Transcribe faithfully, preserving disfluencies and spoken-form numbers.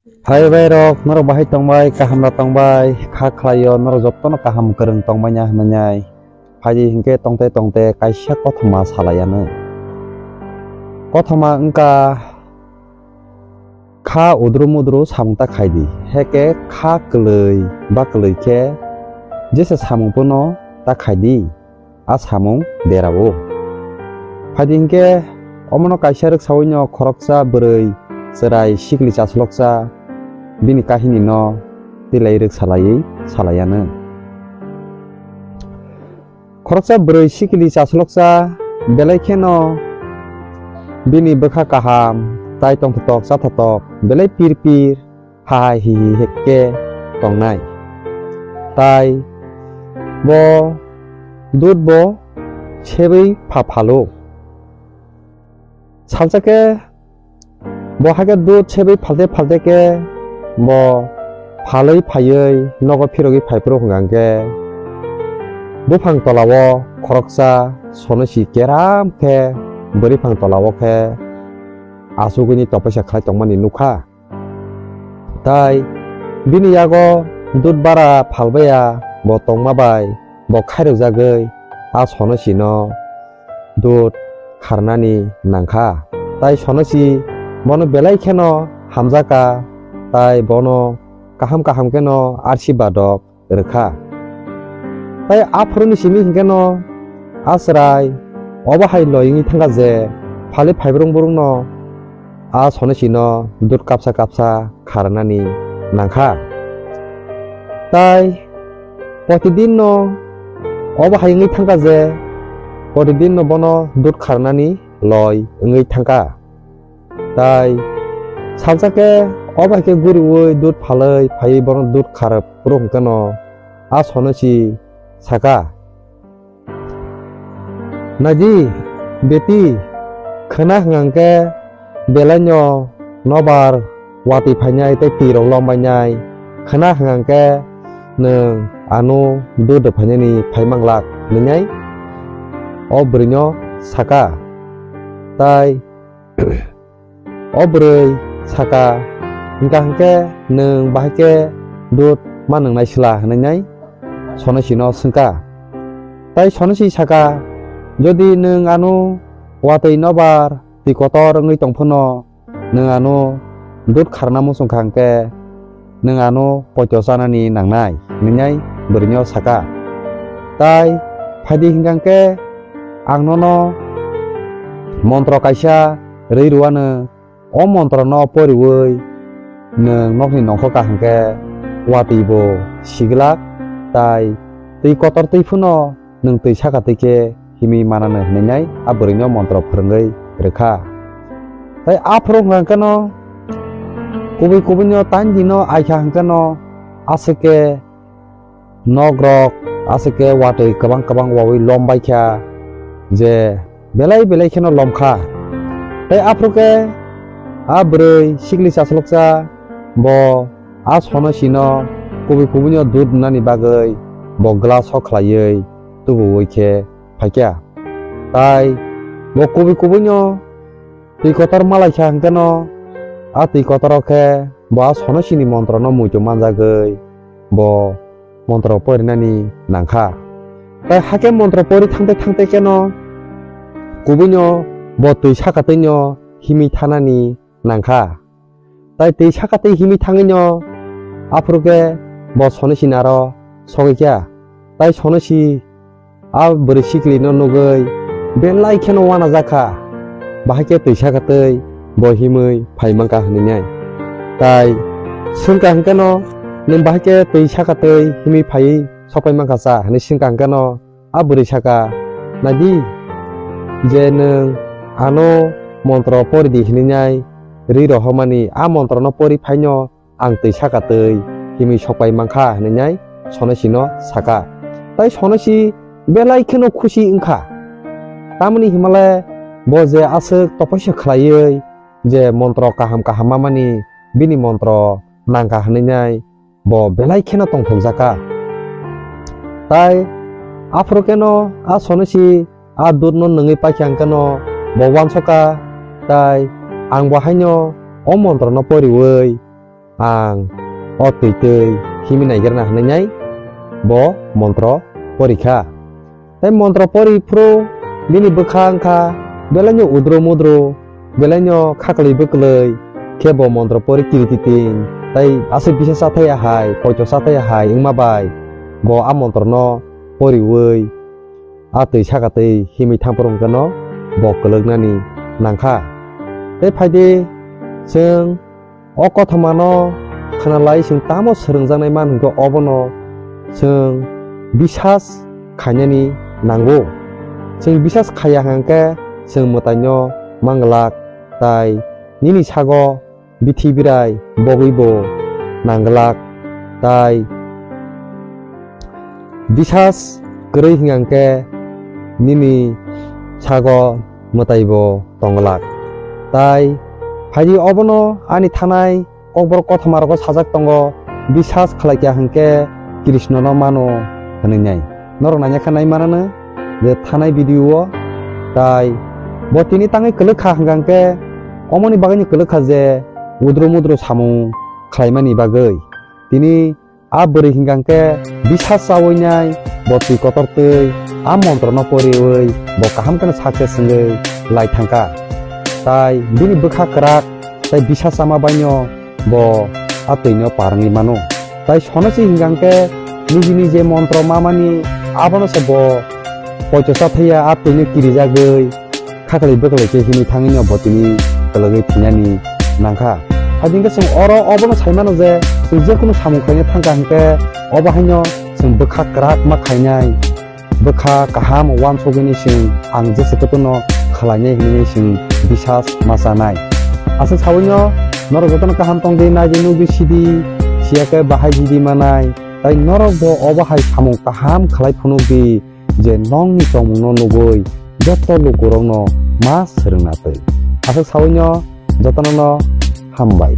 Hai bai rok, norok bahai tongbai, kaham da tongbai, kha khlaio, norok jotono kaham kwrwng tongbaina hwnwi nai. Phaidi hinkhe tongte tongte kaisa kothoma salaianw. Kothoma wngkha kha udru mudru samung ta khaidi, heke kha kwlwi ba kwlwi khe jesa samung phano ta khaidi. A samung derao. Phaidi hinkhe omono kaisa rwksawino khoroksa bwrwi chwrai sikli chasloksa bini kahinino tilai rwksalaiwi salaianw. Khoroksa bwrwi sikli chasloksa belai kheno bini bwkha kaham, tai tongthotok chathotok belai pirpir hai hihi hekke tongnai. Tai bo dut bo sebwi pha phalo. Salsa khe bo haikhe dut sebwi phalte phalte khe bo phalwi phaiwi nogo phirogwi phai phuru hwnkha khe buphang tolao khoroksa sonosi keram khe bwrwi phang tolao khe achugwini topaisa khlai tongmani nukha. Tai bini yago dut bara phalbaiya bo tongma bai bo khairokjagwi a sonosino dut kharnani nangkha. Tai sonosi bono belai kheno hamjakha, tai bono kaham kaham kheno arsibad rok rwkha. Tai aphuruni simi hinkhe no a chwrai obo hai loi wngwi thangkha je phali phaibrung brung no a sonosi no dut kapsa kapsa kharnani nangkha. Tai protidin no obo hai wngwi thangkha je protidin no bono dut kharnani loi wngwi thangkha. Tai salsa khe o bai khe guriui dut phalwi phaiwi bono dut kharwi phuru hwnkhe no a sonosi saka, "Naidi, beti, khwna hwnkha khe belai no nobar watwi phainai tei twi rok lom bainai, khwna hwnkha khe nwng ano dut rw phainani phai manglak," hwnwi o bwrwi no saka. Tai o bwrwi saka, "Hwnkha hwnkhe nwng bahai khe dut ma nwngnai sla?" hwnwi sonosi no swngkha. Tai sonosi saka, "Jodi nwng ano watwi nobar twi kotor wngwi tong phano, nwng ano dut kharna muchung kha hwnkhe nwng ano poito chanani nangnai," hwnwi bwrwi no saka. Tai phaidi hwnkha khe ang nono montro kaisa rwi rwano, o montro no poriui nwng nokni nongkhor kaham khe watwi bo siglak, tai twi kotor twi phano nwng twi saka twi khe himwi manano hwnwi a bwrwi no montro phwrwngwi rwkha. Tai aphuru hwnkha hwnkhe no kubui kubui no tain dino aikha hwnkhe no aswk khe nok rok aswk khe watwi kwbang kwbang waui lom baikha je belai belai kheno lomkha. Tai aphuru khe a bwrwi sikli chasloksa bo a sonosi no kubui kubui no dut rwnani bagwi bo glass o khlaiwi tubuui khe phaikha. Tai bo kubui kubui no twi kotor malaikha hwnkhe no a twi kotor o khe bo a sonosini montro no muitu manjagwi bo montro porinani nangkha. Tai hakhe montro pori thangte thangte kheno kubui no bo twi saka twi no himwi thanani nangkha. Tai twi saka twi himwi thangwi no aphuru khe bo sonosi naro sogwi kha. Tai sonosi a bwrwi sikli no nugwi belai kheno uanajak kha, bahai khe twi saka twi bo himwi phai mankha hwnwi nai. Tai swngkha hwnkhe no, "Nwng bahai khe twi saka twi himwi phaiwi sokpai mankha cha?" hwnwi swngkha hwnkhe no, a bwrwi saka, "Naidi, je nwng ano montro pori di hwnwi nai rwi rohormani, a montro no pori phaino ang twi saka twi himwi sokpai mankha," hwnwi nai sonosi no saka. Tai sonosi belai kheno khusi wngkha, tamoni himale bo je aswk topoisa khlaiwi je montro kaham kaham mamani bini montro nangkha hwnwi nai bo belai kheno tongthokjak kha. Tai aphuru kheno a sonosi a dut no nungwi paikha hwnkhe no bo uansukha, tai ang bo haino o montro no poriwi ang o twi twi himwi naigerna hwnwi nai bo montro pori kha. Tei montro pori phuru bini bwkha wng kha belaino udro mudro, belaino khaklwi bwklwi khe bo montro pori kiri titing tei aswk bisa chathaya hai, poito chathaya hai wngma bai bo a montrono poriwi a twi saka twi himwi thang phuru hwnkhe no bo kwlwknani nangkha. Tei phaidi chwng o kothomano khwnalai chwng tamo swrwngjaknai man hwnkhe obono chwng bisas khainani nango. Chwng bisas khaiya hwnkhe chwng mwtaino manglak, tai nini sago bithi birai bogwibo nanglak, tai bisas kwrwi hwnkhe nini sago mwtaibo tonglak. Tai phaidi obono ani thanai kokborok kothoma rogo sajak tongo, bisas khlai kha hwnkhe Krishna no mano hwnwi nai. Norok naina khe nai manano je thanai video o, tai bo tini tangwi kwlwk kha hwnkhe omoni bagwino kwlwk kha je udro mudro samung khlaimani bagwi. Tini a bwrwi hwnkhe bisas chawi nai, bo twi kotor twi a montrono poriwi bo kaham kheno success wngwi lai thangkha. Tai bini bwkha kwrak tai bisas chama baino bo a twino par wngwi mano. Tai sono se hwnkhe niji niji montro mamani abono se bo poito chathaya a twino kirijagwi khaklwi bwklwi khe himwi thangwino bo tini kwlwgwi thinani nangkha. Haikhe chwng oro obono sai mano je chwng je kunu samung khlaina thangkha hwnkhe obo haino chwng bwkha kwrak ma khainai, bwkha kaham uansugwini chwng ang jesa khe tono khlainai hinwi chwng bisas ma chanai. Aswk sawino norok jotono kaham tongdi, naidi nukdi sidi, siya khe bahai jidi manai. Tai norok bo obo hai samung kaham khlai phunukdi je nokni tongmungno nugwi joto lukurokno ma swrwngna twi. Aswk sawino jotono no hambai.